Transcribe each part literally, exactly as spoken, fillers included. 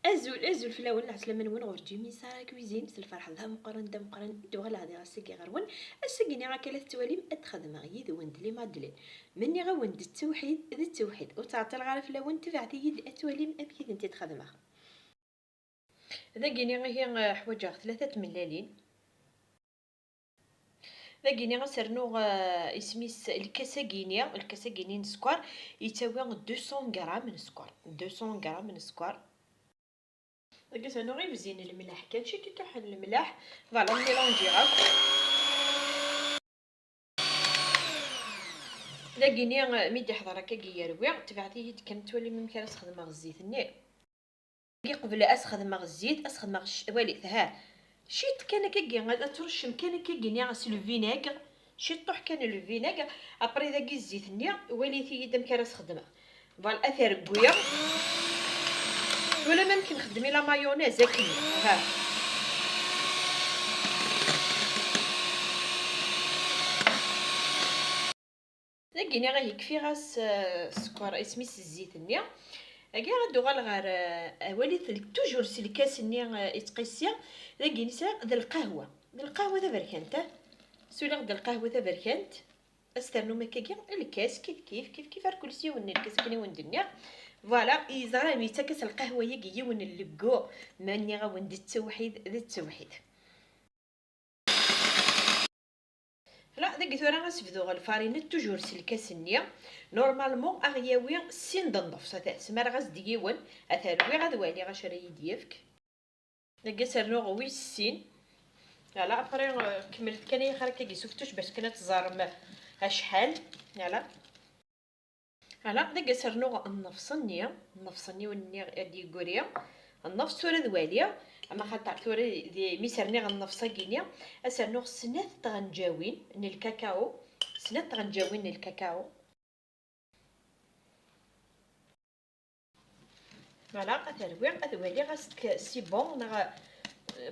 Azul, azul fell-awen, lɛeslama-nwen ɣur Jimmy Sarah Cuisine, s lferḥ d ameqqran, d ameqqran i d-uɣaleɣ diɣ ass-agi ɣer-wen. Ass-agi-nni akka la tettwalim ad xedmeɣ yid-wen-d les madeleines. Ma nniɣ-awen-d d ttewḥid, d ttewḥid. Ur ttɛeṭṭileɣ ara fell-awen, tebɛet-iyi-d ad twalim amek i tent-id-xedmeɣ. Dagi-nni ihi, eh, ḥwaǧeɣ tlata tmellalin. Dagi-nni ad s-rnuɣ, eh, isem-is lkas-agi-nni, lkas-agi-nni n sskeṛ, yettawi deux cents grammes n sskeṛ, deux cents grammes n sskeṛ. Dagi ad s-rnuɣ ibzin n lemleḥ kan, ciṭuḥ n lemleḥ, voilà, mélanger akk. Dagi-nni, eh, mi d-iḥḍer akkagi yerwi, tebɛet-iyi-d kan, twalim amek ara s-xedmeɣ zzit-nni. Dagi qbel ad s-xedmeɣ zzit, ad s-xedmeɣ c-, walit, ha. Ciṭ kan akkagi, ad, ad tṛeccem kan akkagi-nni s le vinaigre, ciṭuḥ kan le vinaigre. Après dagi zzit-nni, walit-iyi-d amek ara s-xedmeɣ. Voilà, ad t-rewwiɣ. Twalam amek nxeddem i la mayonnaise akken, ha. Dagi-nni ihi kfiɣ-as, eh, sskeṛ, isem-is zzit-nni. Agi ad d-uɣaleɣ ɣer, eh, walit, toujours s lkas-nni, eh, i ttqissiɣ. Dagi-nni sɛiɣ d lqahwa. D lqahwa taberkant, eh? Suliɣ-d lqahwa taberkant. Ad s-ternum akkagi lkas, kif, kif, kif, kif, ar kul s yiwen n lkas akken i wen-d-nniɣ. Voilà, yeẓra mi yettak-as lqahwa-yagi yiwen n leggu, ma nniɣ-awen d ttewḥid, d ttewḥid. La, dagi tura ad s-bduɣ lfarina, toujours s lkas-nni. Normalement, ad ɣ-yawi sin d nnefs, ata, smareɣ-as-d yiwen, ata rwiɣ ad waliɣ acu ara yi-d-yefk. Dagi ad s-rnuɣ wis sin. Voilà, après, euh, kemmlet kan i xir akka yesuftuc bac kan ad teẓrem acḥal. Voilà. Voilà, dagi ad s-rnuɣ nnefs-nni, nnefs-nni ur nniɣ ad d-yeggri, nnefs tura ad waliɣ, ama xaṭer tura di, mi s-rniɣ nnefs-agi-nni, ad s-rnuɣ snat tɣenǧawin n lkakao, snat tɣenǧawin n lkakao. Voilà, ad t-rwiɣ, ad waliɣ ask c'est bon neɣ,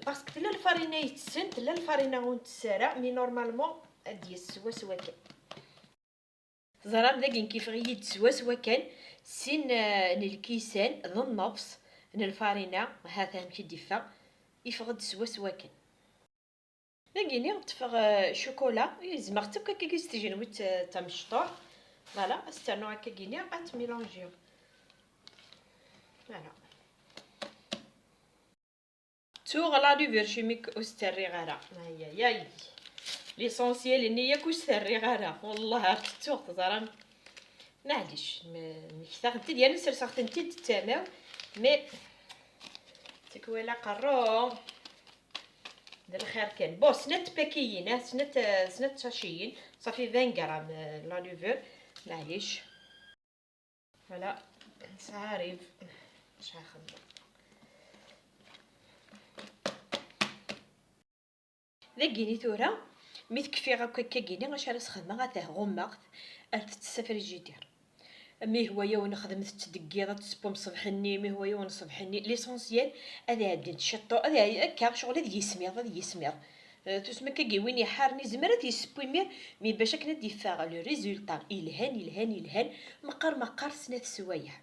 parce que tella lfarina yettsen, tella lfarina ur nettess ara, mais normalement ad d-yas swaswa kan. Teẓram dagi nekk yeffeɣ-iyi-d swaswa kan sin, eh, n lkisan d nnefs n lfarina, ha-t-a amek i d-iffeɣ, iffeɣ-d swaswa kan. Dagi-nni ṭṭfeɣ, eh, ccukula, gezmeɣ-tt akk akkagi s tjenwidt, eh, tamecṭuḥt. Voilà, ad s-ternuɣ akkagi-nni, ad tt-mélanger. Voilà. Ttuɣ la levure chimique ur s-tt-rriɣ ara. Ayayay. L'essentiel-nni yakk ur s-t-rriɣ ara. Wellah akk ttuɣ, teẓram. Maɛlic, m-, mmektaɣ-tent-id, yerna serseɣ-tent-id d tama-w, mais tikwal aqerru d lxir kan. Bon, snat tpakiyin, ah, snat, snat tsaciyin, ça fait vingt grammes, euh, la levure, maɛlic. Voilà, nesɛa rib, maca xemma. Dagini tura, mi tekfiɣ akk akkagini, acu ara s-xedmeɣ? Atah ɣummeɣ-t, ar tettess afrijidir. Mi ihwa-yawen xedmet-tt deg yiḍ, ad tessewwem ṣṣbeḥ-nni, mi ihwa-yawen ṣṣbeḥ-nni. L'essentiel, ad iɛeddin ciṭṭu, ad iɛeddin akka, ccɣel ad yismiḍ, ad yismiḍ. Eh, tusma akka win iḥaren, izmer ad yesseww imir, mi bac akken ad d-iffeɣ le résultat ilhan, ilhan, ilhan, meqqar, meqqar snat sswayeɛ.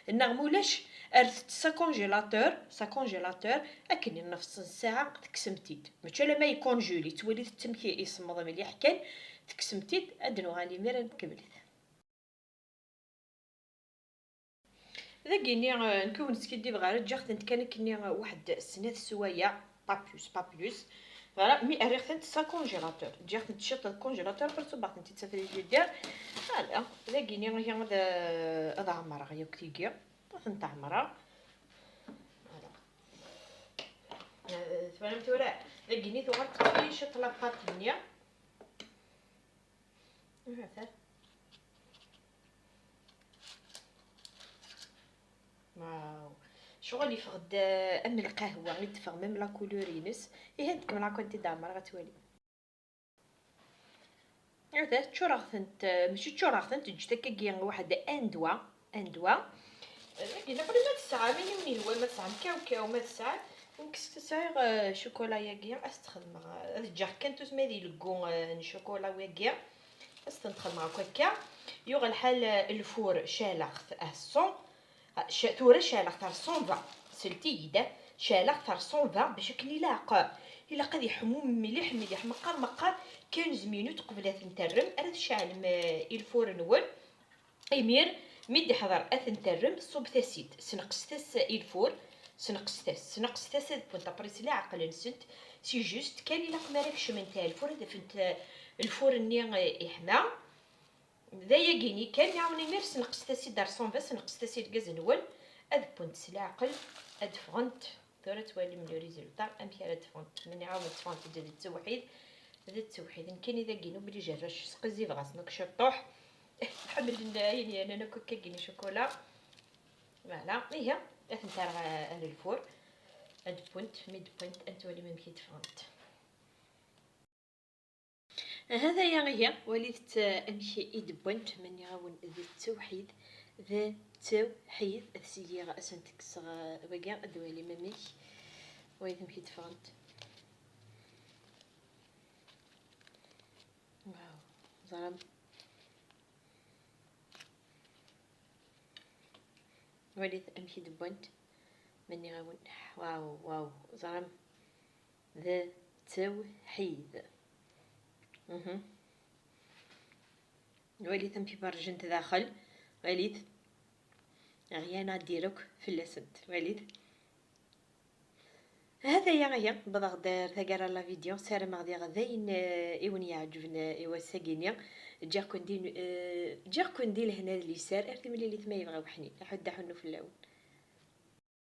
Neɣ mulac, rret-t s acongélateur, s acongélateur, akken i nefs n ssaɛa tekksem-t-id. Mačči alamma yecongelé, tettwaliḍ-t amek isemmeḍ mliḥ kan, tekksem-t-id, ad d-nuɣal imir ad nkemmlet. Dagini, eh, nekk ur wen-skiddibeɣ ara, ǧǧiɣ-tent kan akkenni, eh, waḥed snat sswayeɛ, pas plus, pas plus. Voilà, mi rriɣ-tent s acongélateur. Ǧǧiɣ-tent ciṭ deg congélateur, après ṣubbeɣ-tent-id s afrijidir. Voilà, dagini ihi ad, ad ɛemreɣ yakk tigi. Ad tent-ɛemreɣ. Voilà. Euh, twalam tura? Dagini tuɣal teṭṭef-iyi ciṭ la pâte-nni. Aha, ta. Waw. Ccɣel yeffeɣ-d, eh, am lqahwa i d-teffeɣ, même la couleur-ines. Ihi ad tkemmel akk ad d-ɛemreɣ ad twali. Ihi ččureɣ-tent, eh, mačči ččureɣ-tent, ǧǧet akkagi waḥed un doigt, un doigt. Eh, dagi, naqli ma tesɛam, ayen i wen-yehwan, ma tesɛam kawkaw, ma tesɛam, nekk s-, sɛiɣ, eh, ccukula-yagi, ad s-t-xedmeɣ, eh, ad ǧǧeɣ kan tusma ad ileggu, eh, n ccukula-wagi, ad s-tent-xedmeɣ akk akka. Yuɣ lḥal, eh, lfur caleɣ-t à cent. Tura ceɛleɣ-t ar cent vingt, slet-iyi-d, ceɛleɣ-t ar cent vingt bac akken ilaq, ilaq ad iḥmu mliḥ mliḥ, meqqar meqqar quinze minutes qbel ad ten-terrem, ara tceɛlem, eh, i lfur-nwen. Imir, mi d-iḥḍer ad ten-terrem, ṣubbet-as-id, sneqset-as i lfur, sneqset-as, sneqset-as ad wwent après s leɛqel-nsent, si juste kan ilaq mi ara kecment ar lfur ad afent, eh, lfur-nni, eh, iḥma. D ayagi-nni kan, yaw imir sneqset-as-id ar cent vingt, sneqset-as i lgaz-nwen, ad wwent s leɛqel, ad ffɣent. Tura ad twalim le résultat, amek ara d-ffɣent. Menni-awen d-ffɣent d, d ttewḥid, d ttewḥid. Nekkini dagi obligé ara sqizzibeɣ-asen akk ciṭṭuḥ. Ḥemmlen ayen yernan akk akka-gini ccukula. Voilà, ihi, ad tent-rreɣ ar lfur. Ad wwent, mi d-wwent, ad twalim amek i d-ffɣent. Aha, d aya ihi, walit, eh, amek i d-wwant, ma nniɣ-awen d ttewḥid, d ttewḥid, ad s-kkseɣ, eh, wagi, ad walim amek, walit amek i d-ffɣent. Waw, ẓram. Walit amek i d-wwant, ma nniɣ-awen, waw, waw, ẓram. D ttewḥid. Mhm. Walit amek berrjent daxel. Walit. Rien à dire akk fell-asent. Walit. Hat-aya ihi, wwḍeɣ-d ar taggara n la vidéo, ssarameɣ diɣ d ayen, eh, i wen-iɛeǧben, eh, i wass-agi-nni. Ǧǧiɣ-ken di, eh, ǧǧiɣ-ken di lehna d liser, ar timlilit ma yebɣa uḥnin. Aḥuddu aḥunnu fell-awen.